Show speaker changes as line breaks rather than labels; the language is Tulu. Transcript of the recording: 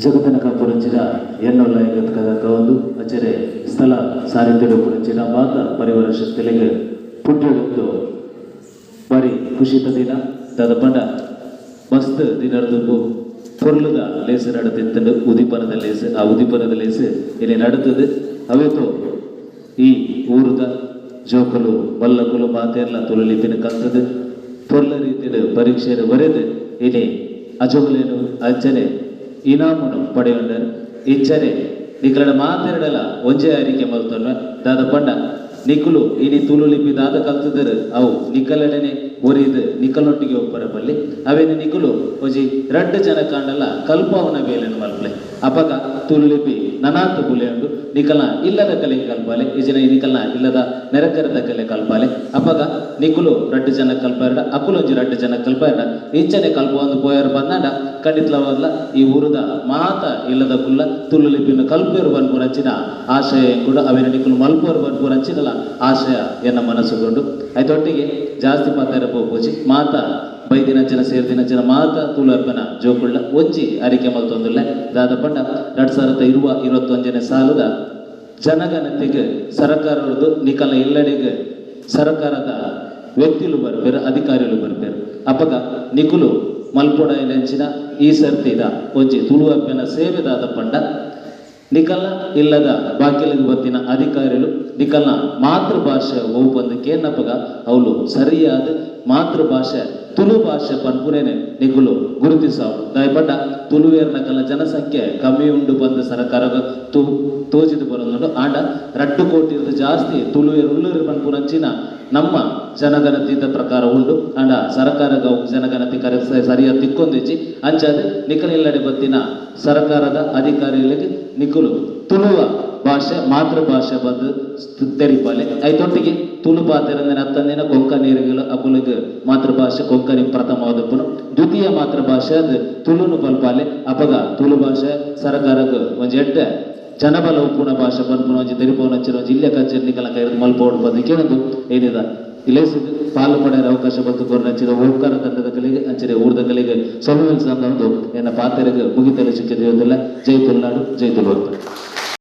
ಜಗತ್ತನ ಕಾಪುರಂಚಿನ ಎನ್ನೊಲ್ಲ ಕದ ಅಚರೆ ಸ್ಥಳ ಸಾರಿದ್ಯದ ಪುರಂಚಿನ ಮಾತ ಪರಿವಾರ ಶಕ್ತಿಲೆಗ್ ಪುಟ್ಟೆಡುಂದು ಬಾರಿ ಖುಷಿತ ದಿನ. ದಾದ ಪಂಡ ಮಸ್ತ್ ದಿನರ್ದುಂಬು ಪೊರ್ಲುದ ಲೇಸ್ ನಡತಿತ್ತುಂಡು, ಉದಿಪನದ ಲೇಸ್. ಆ ಉದಿಪನದ ಲೇಸ್ ಇಲ್ಲಿ ನಡತದು. ಅವೇತೋ ಈ ಊರುದ ಜೋಕುಲು ಮಲ್ಲಕುಲು ಮಾತೆರ್ಲ ತುಳು ಲಿಪಿನ ಕಲ್ತದು ಪೊರ್ಲ ರೀತಿಯ ಪರೀಕ್ಷೆಯನ್ನು ಬರೆದು ಇನಿ ಅಜೋಗುಲೇನು ಅಂಚನೆ ಇನಾಮುನು ಪಡೆಯುಂಡರು. ಇಂಚನೆ ನಿಕಲಡ ಮಾತೆರಡಲ ಒಂಜೇ ಅರಿಕೆ ಮಲ್ತೊನ್ನ. ದಾದ ಪಂಡ ನಿಕುಲು ಇನಿ ತುಳು ಲಿಪಿ ದಾದ ಕಲ್ತದರು ಅವು ನಿಕಲಡನೆ ಒರಿದು ನಿಕಲೊಟ್ಟಿಗೆ ಒಪ್ಪರ ಬಲ್ಲಿ. ಅವೇನು ನಿಕುಲು ಒಂಜಿ ರಡ್ಡು ಜನ ಕಾಂಡಲ ಕಲ್ಪವನ ಬೇಲೆನು ಮಲ್ಪಲೆ. ಅಪಗ ತುಳು ಲಿಪಿ ನನಾತ್ ಬುಲೆಯುಂಡು. ನಿಕಲ್ನ ಇಲ್ಲದ ಕಲೆಗೆ ಕಲ್ಪಾಲೆ, ಇಜಿನ ನಿಕಲ್ನ ಇಲ್ಲದ ನೆರಕರದ ಕಲೆ ಕಲ್ಪಾಲೆ. ಅಪಗ ನಿಕುಲು ರಡ್ಡು ಜನ ಕಲ್ಪಾರಡ, ಅಕುಲೊಂಜಿ ರಡ್ಡು ಜನ ಕಲ್ಪಾರಡ, ಇಂಚನೆ ಕಲ್ಪೊಂದು ಪೋಯರು ಬಂದಾಂಡ ಖಂಡಿತವಾದ್ಲ ಈ ಊರುದ ಮಾತ ಇಲ್ಲದ ಕುಲ್ಲ ತುಳು ಲಿಪಿನ ಕಲ್ಪೇರು ಬನ್ಪುರಂಚಿನ ಆಶಯ ಕೂಡ ಅವೇನು ನಿಕುಲು ಮಲ್ಪೋರು ಬನ್ಪುರಂಚಿನಲ ಆಶಯ ಎನ್ನ ಮನಸ್ಸುಗೊಂಡು. ಐತೊಟ್ಟಿಗೆ ಜಾಸ್ತಿ ಪಾತ್ರ ಪೋಪುಜಿ. ಮಾತ ಬೈದಿನಂಚಿನ ಸೇರ್ದಿನಂಚಿನ ಮಾತ ತುಳು ಅಪ್ಪನ ಜೋಕುಳ್ಳ ಒಂಜಿ ಅರಿಕೆ ಮಲ್ತೊಂದುಲ್ಲೆ. ದಾದ ಪಂಡ 2020-21ನೇ ಸಾಲದ ಜನಗಣತಿಗೆ ಸರ್ಕಾರದ್ದು ನಿಕಲ ಇಲ್ಲಡೆಗೆ ಸರ್ಕಾರದ ವ್ಯಕ್ತಿಲು ಬರ್ಪೇರು, ಅಧಿಕಾರಿಲು ಬರ್ಪೇರು. ಅಪಗ ನಿಕುಲು ಮಲ್ಪೊಡೈನಂಚಿನ ಈ ಸರ್ತಿದ ಒಂಜಿ ತುಳು ಅಪ್ಪನ ಸೇವೆ ದಾದ ಪಂಡ ನಿಕಲ್ನ ಇಲ್ಲದ ಬಾಕಿಲಿಗೆ ಬತ್ತಿನ ಅಧಿಕಾರಿಲು ನಿಕಲ್ನ ಮಾತೃಭಾಷೆ ಒವು ಬಂದು ಕೇನಪಗ ಅವಳು ಸರಿಯಾದ ಮಾತೃಭಾಷೆ ತುಳು ಭಾಷೆ ಪನ್ಪುನೇನೆ ನಿಕುಲು ಗುರುತಿಸಾವು. ದಯಪಂಡ ತುಳುವೇರ್ನಕಲ್ನ ಜನಸಂಖ್ಯೆ ಕಮ್ಮಿ ಉಂಡು ಬಂದು ಸರ್ಕಾರ ತೋಜಿದು ಬರೋದುಂಡು. ಆಂಡ 2 ಕೋಟಿ ಜಾಸ್ತಿ ತುಳುವೇರು ಉಳ್ಳೂರು ಪನ್ಪುನಂಚಿನ ನಮ್ಮ ಜನಗಣತಿದ ಪ್ರಕಾರ ಉಂಡು. ಆಂಡ ಸರ್ಕಾರದ ಜನಗಣತಿ ಕರೆ ಸರಿಯಾದ ತಿಕ್ಕೊಂದಿಜ್ಜಿ. ಅಂಚಾದ ನಿಕಲಿಲ್ಲಡೆ ಬತ್ತಿನ ಸರ್ಕಾರದ ಅಧಿಕಾರಿಗಳಿಗೆ ನಿಕುಲು ತುಳುವ ಭಾಷೆ ಮಾತೃಭಾಷೆ ಬಂದು ತೆರಿಪಾಲೆ. ಐತೊಟ್ಟಿಗೆ ತುಳು ಪಾತೆರಂದಿನ ಅತ್ತಂದಿನ ಕೊಂಕಣಿಯರಿಗಳು ಅಕುಲಿಗೆ ಮಾತೃಭಾಷೆ ಕೊಂಕಣಿ ಪ್ರಥಮವಾದಪ್ಪನು, ದ್ವಿತೀಯ ಮಾತೃಭಾಷೆ ಅದು ತುಳುನು ಪಲ್ಪಾಲೆ. ಅಪಗ ತುಳು ಭಾಷೆ ಸರ್ಕಾರಕ್ಕೆ ಒಂಜಿ ಎಡ್ಡೆ ಜನಬಲ ಉಪ್ಪುನ ಭಾಷೆ ಪನ್ಪುನ ಒಂಜಿ ತೆರಿಪೋನ ಒಂಜಿ ಇಲ್ಯ ಕಚೇರಿ ನಿಕಲ ಕೈರ್ದು ಮಲ್ಪೋಡು ಬಂದು ಕೇಳದು ಏನಿದ ಇಲೇಸಿಗೆ ಪಾಲು ಪಡೆಯರ ಅವಕಾಶ ಬಂದು ಕೊರ್ನಂಚಿನ ಓಂಕಾರ ತಂಡದ ಕಲೆಗೆ ಅಂಚನೆ ಊರ್ದ ಕಲೆಗೆ ಸೊಲ್ಮೆಲ್ ಸಂದ ಎನ್ನ ಪಾತೆರೆಗೆ ಮುಗಿತಲು ಸಿಕ್ಕಿದೆಯುವುದಿಲ್ಲ. ಜೈ ತುಳುನಾಡು, ಜೈ ತುಳುವಪ್ಪ.